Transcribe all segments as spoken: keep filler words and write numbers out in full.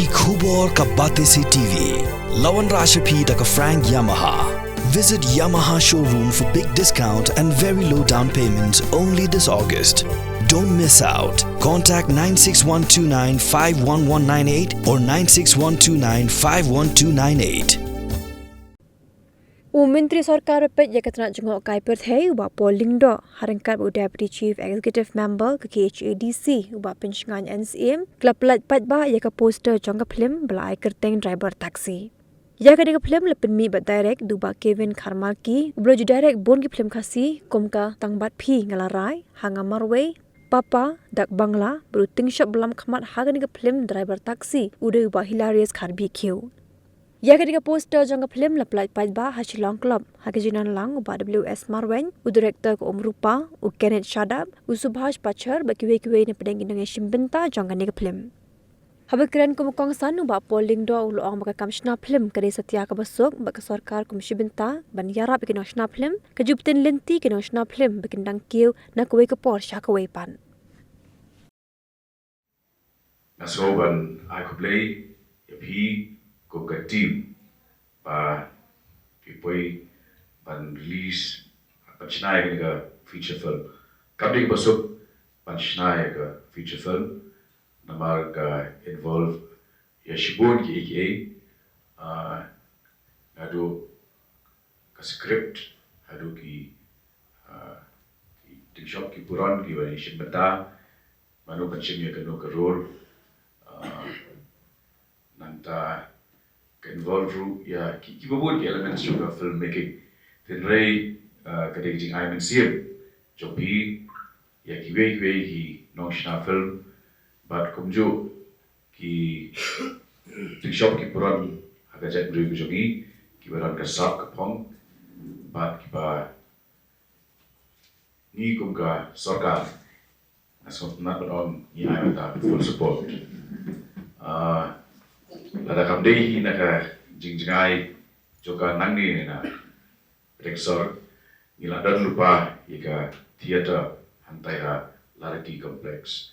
Ki khubor ka Batesi T V. La wanrah sha phi da ka Frank Yamaha. Visit Yamaha showroom for big discount and very low down payment only this August. Don't miss out. Contact nine six one two nine five one one nine eight or nine six one two nine five one two nine eight. U Myntri Sorkar ba peit ïa ka tnat jngohkai pyrthei u Bah Paul Lyngdoh, ha ryngkat bad u Deputy Chief Executive Member ka K H A D C u Bah Pynshngain N Syiem, ki la pyllait paidbah ïa ka poster jong ka phlim ba la ai kyrteng Driver Taxi. Ïa kane ka phlim la pynmih bad direct da u Bah Kevin Kharmarki, uba la ju direct bun ki phlim Khasi kum ka Tang Bad Phi Nga La Rai, Ha Nga Marwei, Papa, Dak Bangla, bad u tyngshop ba lam khmat ha kane ka phlim Driver Taxi u dei u Bah Hilarius Kharbi Khiew. Ïa kane ka poster jong ka phlim la pyllait paidbah ha Shillong Club, ha ka jingnang lang u Bah W S Marwein, u director ka Umrupa, u Kenneth Shadap, u Subhash Pachhar bad kiwei kiwei na pdeng ki nongïashim bynta jong kane ka phlim. Haba kren kum u kongsan u Bah Paul Lyngdoh u la ong ba ka kam shna phlim ka dei satia kaba suk bad ka sorkar kum shi bynta ban ïarap ïa ki nongshna phlim, ka ju pynlynti ki nongshna phlim ba kin dang kiew na kawei ka por sha kawei pat. Nga sngew ban ai khublei ïa phi kum ka team ba phi poi ban release, ban shna ïa kane ka feature film. Kam dei kaba suk ban shna ïa ka feature film namar ka involve ïa shibun kiei kiei, ah, naduh ka script haduh ki, ah, ki tyngshop ki burom kiba ngi shim bynta, mano ban shim ïa kano ka role, ah, nangta ka involve ruh ïa ki, kiba bun ki elements jong ka filmmaking. Hynrei, ah, ka dei ka jingai mynsiem jong phi ïa kiwei kiwei ki nongshna film bad kumjuh ki tyngshop ki burom ha ka jaitbynriew ka jong ngi, kiba don ka sap ka phong bad kiba ngi kum ka sorkar nga sngewtynnat ban ong ngi ai mynta full support. Ah, lada kam dei hi na ka jingjngai jong ka nangne na pdeng sor, ngi la don lypa ïa ka theatre hangtai ha Laraki Complex,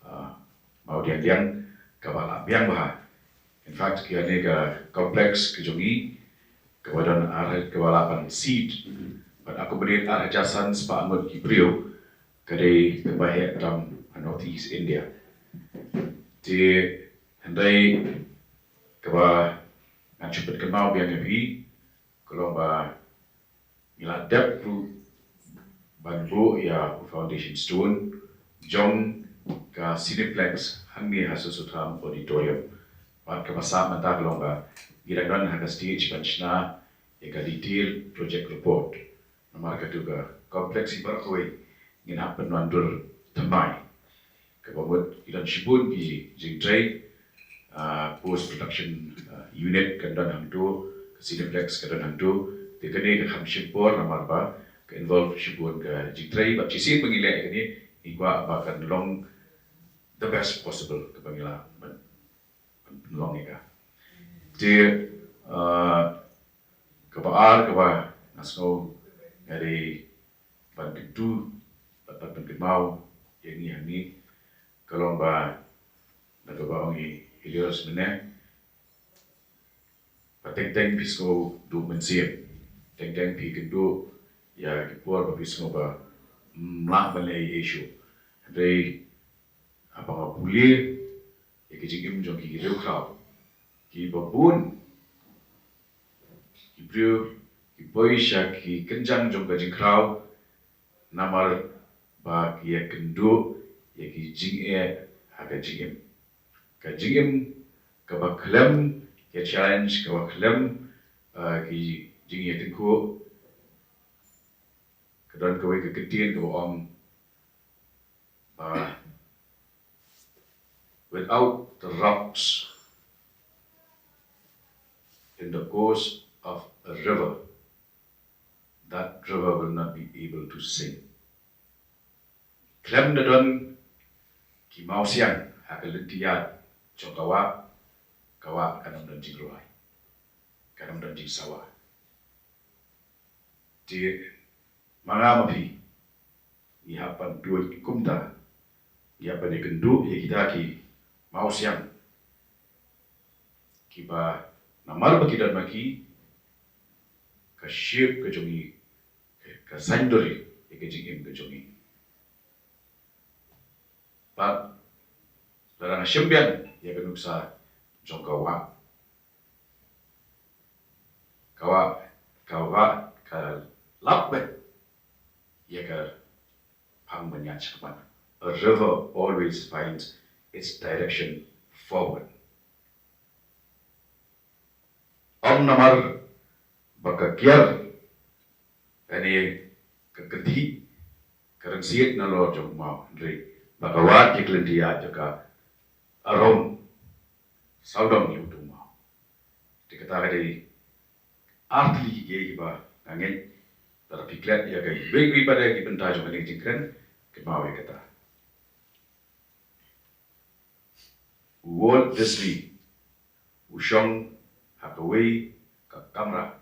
ah, Mawdiangdiang, kaba la biang bha. In fact, kane ka complex ka jong ngi kaba don ar, kaba lah ban seat, ban accommodate ar hajar san spah ngut ki briew, ka dei kaba heh tam ha North East India. Te hynrei kaba ngan shu pynkynmaw biang ïa phi ka long ba ngi la dep ruh ban buh ïa u foundation stone jong ka Cineplex hangne ha Sosotham Auditorium. Bad kaba sah mynta ka long ba ngi dang don ha ka stage ban shna ïa ka detailed project report. Namar katu ka complex hi baroh kawei ngin hap pynwandur thymmai. Kaba mut ki don shibun ki jingtrei, ah, post production, ah, unit kan don hangtu, ka Cineplex ka don hangtu. Te kane ka kham shim por namar ba ka involve shibun ka jingtrei, bad shisien ba ngi leh kane ngi kwah ba kan long the best possible kaba ngi lah ban, ban pynlong ïa ka. Te, ah, kaba ar kaba nga sngew nga dei ban kyntu bad ban pynkynmaw ïa ngi hangne ka long ba, na kaba ong i Helios mynne, ba teng teng phi sngew duh mynsiem, teng teng phi kynduh ïa ki por ba phi sngew ba, mm, ym lah ban leh ei ei shuh. Hynrei haba nga pule ïa ki jingim jong ki riewkhraw, kiba bun ki briew ki poi sha ki kynjang jong ka jingkhraw namar ba ki ïakynduh ïa ki jingeh ha ka jingim. Ka jingim kaba khlem ïa challenge, kaba khlem, eh, ki jingïatyngkhuh, ka don kawei ka ktien kaba ong ba without the rocks in the course of a river, that river will not be able to sing. Khlem da don ki mawsiang ha ka lynti ïaid jong ka wah, ka wah kan ym don jingrwai, kan ym don jingsawa. Te ma nga ma phi ngi hap ban duwai kumta, ngi hap ban ïakynduh ïa kita ki mawsiang kiba namar ba ki don ma ki, ka shape ka jong ngi, ka, ka saiñdur ïa ka jingim ka jong ngi. Bad lada nga shim biang ïa ka nuksa jong ka wah, ka wah, ka wah, ka lap beit ïa ka phang ban ïaid shakhmat. A river always finds its direction forward. Ym namar ba ka kiar, kane ka kynthih, ka rynsied nalor jong u maw, hynrei ba ka wad ïa ka lynti ïaid jong ka around sawdong ïa uto u maw. Te kata ka dei ar tylli ki kiei kiba nga ngeit lada phi klet ïa kiwei kiwei pat de ki bynta jong kane ka jingkren, kynmaw ïa kata. U Walt Disney u shong ha kawei ka kamra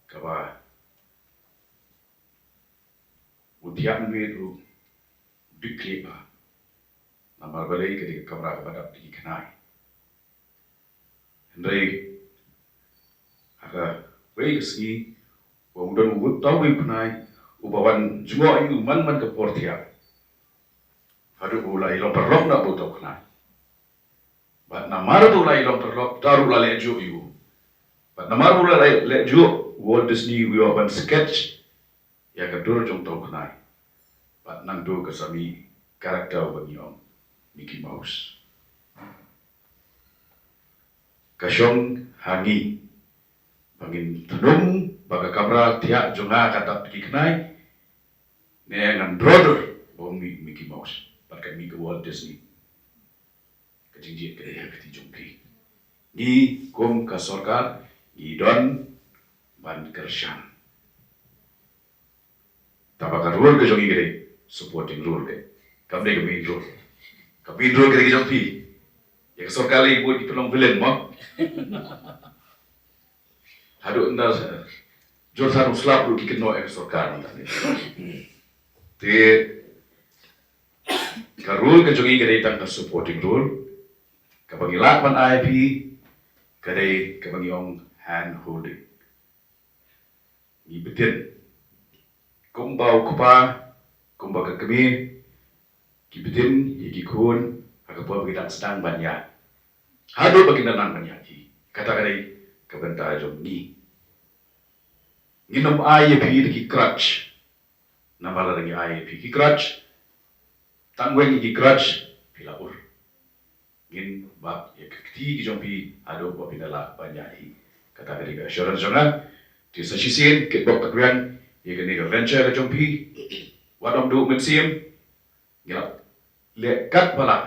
kaba u thiah mynmiet ruh u dih khlieh bha. Namar balei? Ka dei ka kamra kaba dap da ki khnai. Hynrei ha kawei ka sngi, u don uwei u khnai uba wan jngoh ïa u man man ka por thiah, haduh ba u la ïalong paralok na uto u khnai. Bad namar ba u la ïalong paralok, uta ruh u la leh juh ïa u. Bad namar ba u la leh, leh juh, u Walt Disney u ïoh ban sketch ïa ka dur jong uto u khnai. Bad nangta ka sa mih character uba ngi ong Mickey Mouse. Ka shong ha ngi ba ngin thnum ba ka kamra thiah jong nga ka dap da ki khnai, ne ngan droh dur ba u mih Mickey Mouse bad ka mih ka Walt Disney. Ka jingjied ka dei ha ka kti jong phi. Ngi kum ka sorkar ngi don ban kyrshan. Tangba ka role ka jong ngi ka dei supporting role, ka, kam dei ka main role. Ka main role ka dei ka jong phi. Ïa ka sorkar lei bun ki pynlong villain mo. Haduh ynda jur san u slap ruh ki kynnoh ïa ka sorkar mynta. Te ka role ka jong ngi ka dei tang ka supporting role. Kaba ngi lah ban ai phi ka dei kaba ngi ong hand holding. Ngi btin kumba u kpa, kumba ka kmie ki btin ïa ki khun ha ka por ba ki dang sdang ban ïaid, haduh ba kin da nang ban ïaid hi. Kata ka dei ka bynta jong ngi. Ngin ym ai ïa phi da ki crutch. Namar lada ngi ai ïa phi ki crutch, tang weng ïa ki crutch phi la ur. Ngin bat ïa ka kti ki jong phi haduh ba phin da lah ban ïaid hi. Kata ka dei ka assurance jong nga. Te sa shisien, kitbok kitrwiang ïa kane ka venture ka jong phi. Wat ym duh mynsiem. Ngi la leh katba lah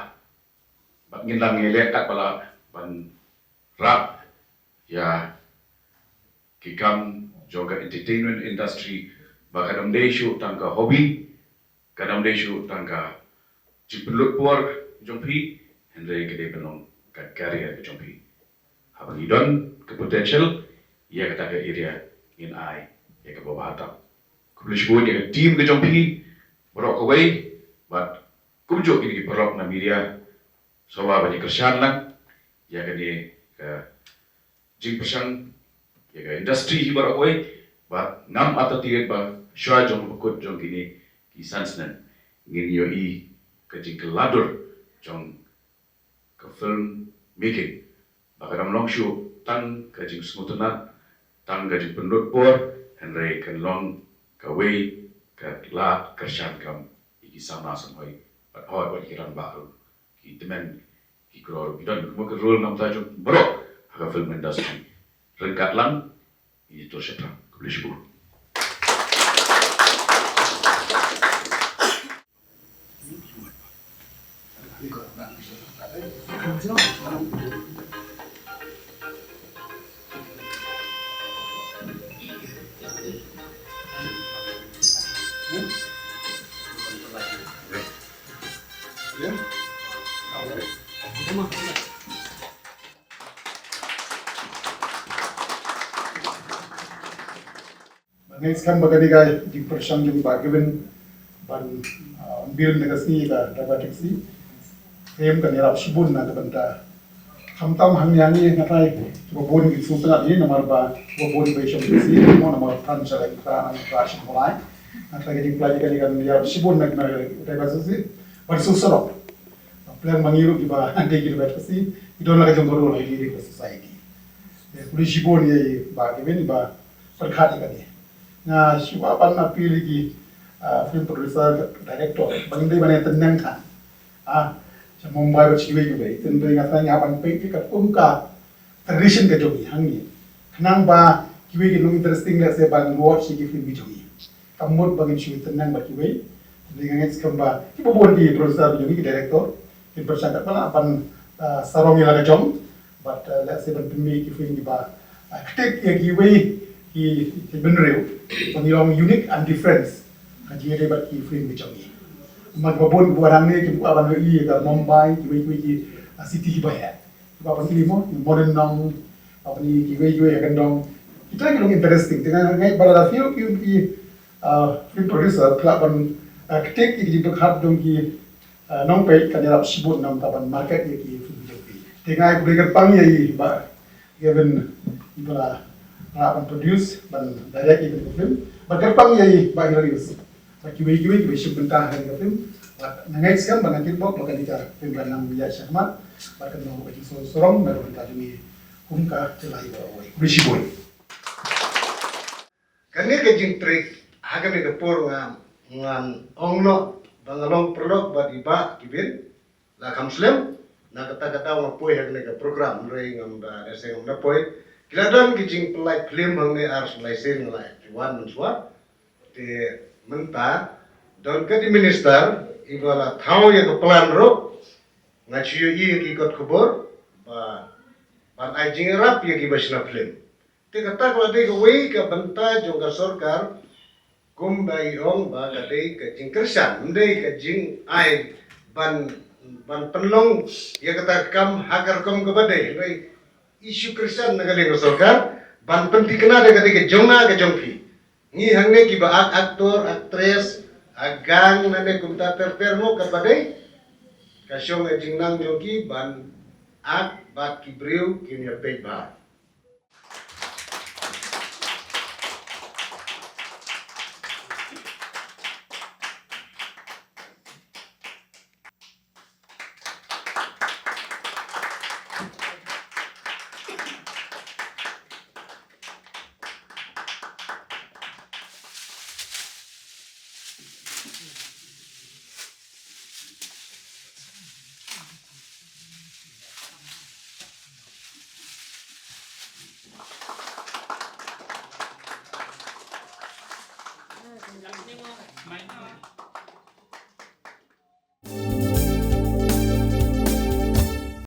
bad ngin nang ïaleh katba lah ban rah ïa ki kam jong ka entertainment industry, ba kan ym dei shuh tang ka hobby, kan ym dei shuh tang ka jingpynlut por jong phi, hynrei ka dei ban long ka career ka jong phi. Haba ngi don ka potential ïa kata ka area, ngin ai ïa kaba bha tam. Khublei shibun ïa ka team ka jong phi baroh kawei, bad kumjuh kine ki paralok na media, sngewbha ban ïa kyrshan lang ïa kane ka jingpyrshang ïa ka industry hi baroh kawei. Bad ngam artatien ba shuwa jong ka ba kut jong kine ki san snem ngin ïohi ka jingkylla dur jong ka film making, ba kan ym long shuh tang ka jingsngewtynnat, tang ka jingpynlut por, hynrei kan long kawei ka lad kyrshan kam ïa ki samla samhoi, bad hoi bad ïa ki rangbah ruh. Ki tymmen ki kro ruh ki don, kumba ka role namar jong baroh ha ka film industry. Ryngkat lang ïa to shaphrang. Khublei shibun. Nga ngeit skhem ba kane ka jingpyrshang jong i Bah Gavin ban, ah, unveil ïa ka sngi ka Dramatic Sea Fame kan ïarap shibun na ka bynta Khamtam hangne hangne nga trai kiba bun ki sngewtynnat hi namar ba kiba bun ba i shong ki si mo namar pran sha la ki pra na pra shong lai. Nga trai ka jingpynlait ïa kane kan ïarap shibun na ki diversity. Ban sngewsarong. Pleng ma ngi ruh kiba dei ki diversity ki don la ka jong ka role ha ki diversity society. Ïa khublei shibun ïa i Bah Kevin ba pyrkhat ïa kane. Nga shu ban appeal ïa ki ah, film producer, director ba ngin dei ban ïa tynneng than. Ah, sha Mumbai bad sha kiwei kiwei. Tynrai nga trai nga ban peit ïa ka kum ka tradition ka jong ngi hangne. Khnang ba kiwei kin long interesting lehse ban watch ïa ki film ki jong ngi. Ka mut ba ngin shu tynneng bad kiwei. Tynrai nga ngeit skhem ba kiba bun ki producer ki jong ngi, ki director kin pyrshang katba lah ban ah, sarong ïa la ka jong. Bad ah, lehse ban pynmih ki film kiba ah, ktik ïa kiwei ki, ki bynriew. Ban long unique and different. Ka jingïadei bad ki film ki jong ngi. Ma kiba bun kiba wan hangne kiba kwah ban ïohi ïa ka Mumbai, kiwei kiwei ki ah, city kiba heh. Kiba ban ïohi mo, Modern Nong, ban ïohi kiwei kiwei ïa ka Nong. Kita ki long interesting. Te nga ngeit ba lada phi, phi, phi, ah, film producer, phi lah ban ah, ktik ïa ki jingpyrkhat jong ki Ah, nongpeit kan ïarap shibun na ka ban market ïa ki film jong phi. Te nga ai khublei kyrpang ïa i Bah Kevin iba la lah ban produce, ban direct ïa kane ka film. Bad kyrpang ïa i Bah Hilarius bad kiwei kiwei kiba shim bynta ha kane ka film. Bad nga ngeit skhem ba nga kitbok ba kane ka film kan nang ïaid shakhmat bad kan long ka jingsngew sarong na ka bynta jong ngi kum ka jylla iba la wai. Khublei shibun. Kane ka jingtrei ha kane ka por nga, ngan ong noh ba nga long paralok bad i Bah Kevin, la kham slem. Na kata kata nga poi ha kane ka program, hynrei ngam da lehse ngam da poi. Ki la don ki jingpynlait film hangne ar lai sien nga la wan mynshuwa. Te mynta don ka dei minister iba la thaw ïa ka plan ruh. Nga shu ïohi ïa ki kot khubor ba ban ai jingïarap ïa kiba shna film. Te kata ka la dei kawei ka bynta jong ka sorkar, kumba i ong ba ka dei ka jingkyrshan, ym dei ka jingai ban, ban pynlong ïa kata ka kam ha ka rukom kaba dei, hynrei i shu kyrshan na ka liang ka sorkar ban pynthikna da ka dei ka jong nga ka jong phi. Ngi hangne kiba act, actor, actress, a gang nane kumta ter ter mo, katba dei ka shong ka jingnang jong ki ban act bad ki briew kin ïa peit bha.